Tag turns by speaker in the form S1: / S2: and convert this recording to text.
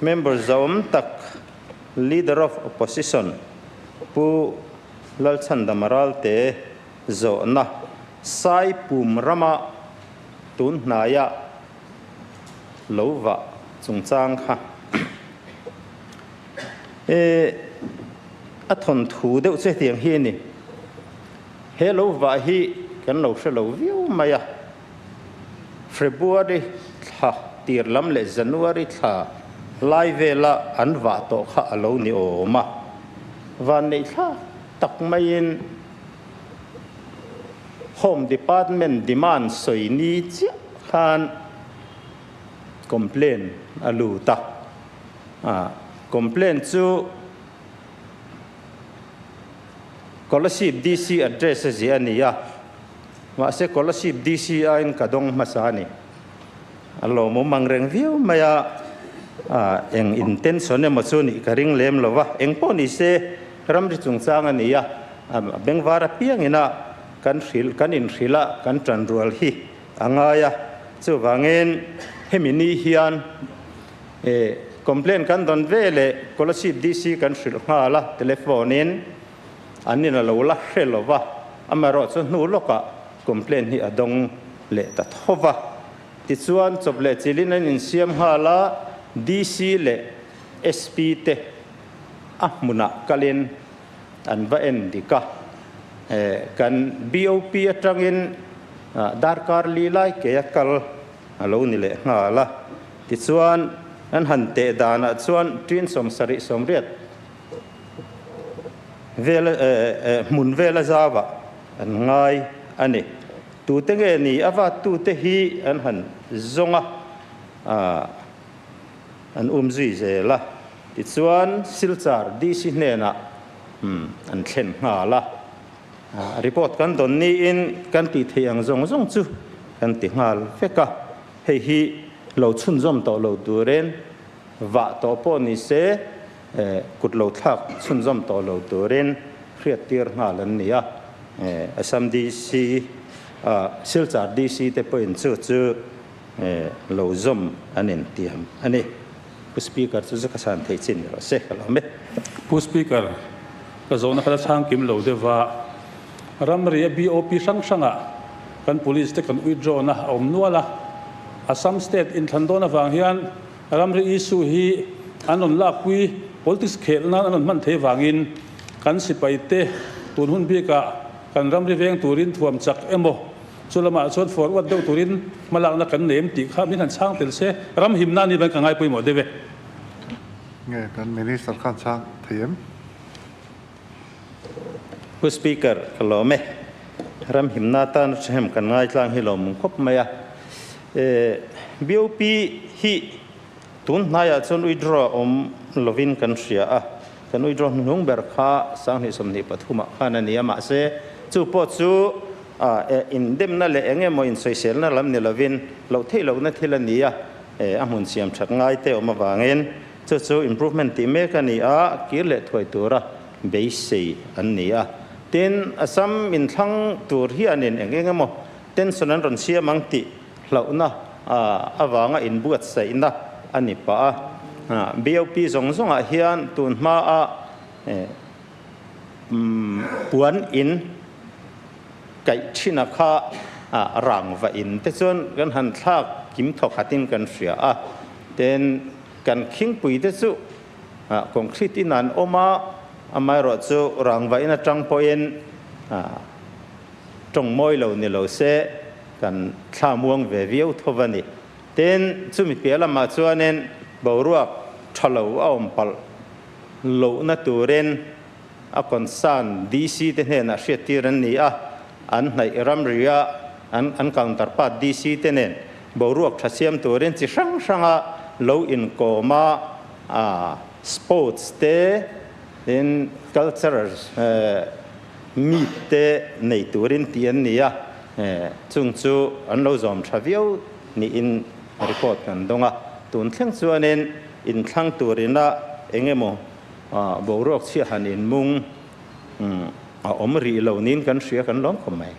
S1: Member zauam tak Leader of Opposition Pu Lalchhandama Ralte zawhna Saipum rama tun hnaia lo vah chungchang kha a thawnthu deuh che tiang hi a ni. He lo vah hi kan lo hre lo viau mai a. February thla tir lam leh January thla lai vela an vah tawh kha a lo ni awm a. Vanneih thlak tak maiin Home Department demand sawi ni chiah khan complaint a lut a. Complaint chu Kolasib DC address a ziah a ni a. Mahse Kolasib DC aiin ka dawng hmasa a ni. A lawmawm ang reng viau mai a, eng intention emaw chu nih ka ring lem lo va, eng pawh ni se ramri chungchang a ni a, a bengvar apiangin a kan hrilh, kan inhrilh a, kan tanrual hi a ngai a. Chuvangin hemi ni hian complaint kan dawn ve leh Kolasib DC kan hrilh nghal a, telephone in. An in a lo la hre lo va, amaherawhchu hnu lawkah complaint hi a dawng leh ta tho va. Tichuan, chawp leh chilin an insiam nghal a, DC leh SP te a hmunah kalin an va en dik a. Kan BOP atangin darkar li lai ke a kal a lo ni leh nghal a. Tichuan, an han teh danah chuan ṭin 70 80 Vel hmun vela zauah an ngai a ni. Tute nge ni a vattute hi an han zawng a, an um zui zel a. Tichuan Silchar DC hnenah an thlen nghal a. Report kan dawn niin kan tih theih ang zawng zawng chu kan ti nghal vek a. Hei hi lo chhunzawm tawh lo turin vah tawh pawh ni se, Kut lo thlak chhunzawm tawh lo turin hriattir nghal an ni a, Assam DC, Silchar DC te pawhin chu chu lo zawm an intiam a ni. Pu Speaker chu chu ka chhan thei chin ni rawh se, ka lawm e.
S2: Pu Speaker, ka zawhna kha la chhang kim lo deuh va, ramri a BOP hrang hrangah kan police te kan withdraw na a awm nual a, Assam state inthlan dawn avang hian Ramri issue hi an rawn lakpui politics khelh nan an rawn hman thei vangin kan sipai te tun hun bikah kan ramri veng turin thuam chak emaw chu lamah chuan forward deuh turin hmalakna kan nei em tih kha min han chhang tel se ram himna a nih ban ka ngai pawimawh deuh e.
S3: Nge kan Minister khan chhang thei em?
S1: Pu Speaker, ka lawm e. Ram himna tan ṭhahem kan ngaitlang hi lawmawm khawp mai a. BOP hi tun hnaiah chuan withdraw awm lovin kan hria a. Kan withdraw hnuhnung ber kha 2023 ah khan a ni a, mahse chu pawh chu indemna leh eng emaw insawiselna lam ni lovin loh theih lohna thil a ni a, a hmun siam ṭhat ngai te awm avangin Chu chu improvement tih mek a ni a, kir leh thuai tura beisei an ni a. Tin, Assam inthlang tur hianin eng eng emaw tension an rawn siam ang tih hlauhna avanga inbuatsaihna a ni pah a. BOP zawng zawngah hian tun hmaa puan in kaih thina kha rangva in te chuan kan han thlak kim thawkhatin kan hria a. Tin, Kan khingpui te chu concrete in an awm a, amaherawh chu rangva in atang pawhin tawng mawi lo ni lo se kan thla muang ve viau tho a ni. Tin, chumi piah lamah chuanin boruak tha lo a awm palh lohna turin a concern DC te hnenah hriattir an ni a, an hnaih ramria an counterpart DC te nen Boruak tha siam turin chi hrang hranga lo inkawm a, sports te, tin cultural meet te nei turin tih an ni a, chung chu an lo zawm tha viau niin report kan dawng a. Tun thleng chuanin inthlang turina eng emaw boruak chhia han inmung a awm rih lo niin kan hria kan lawm khawp mai.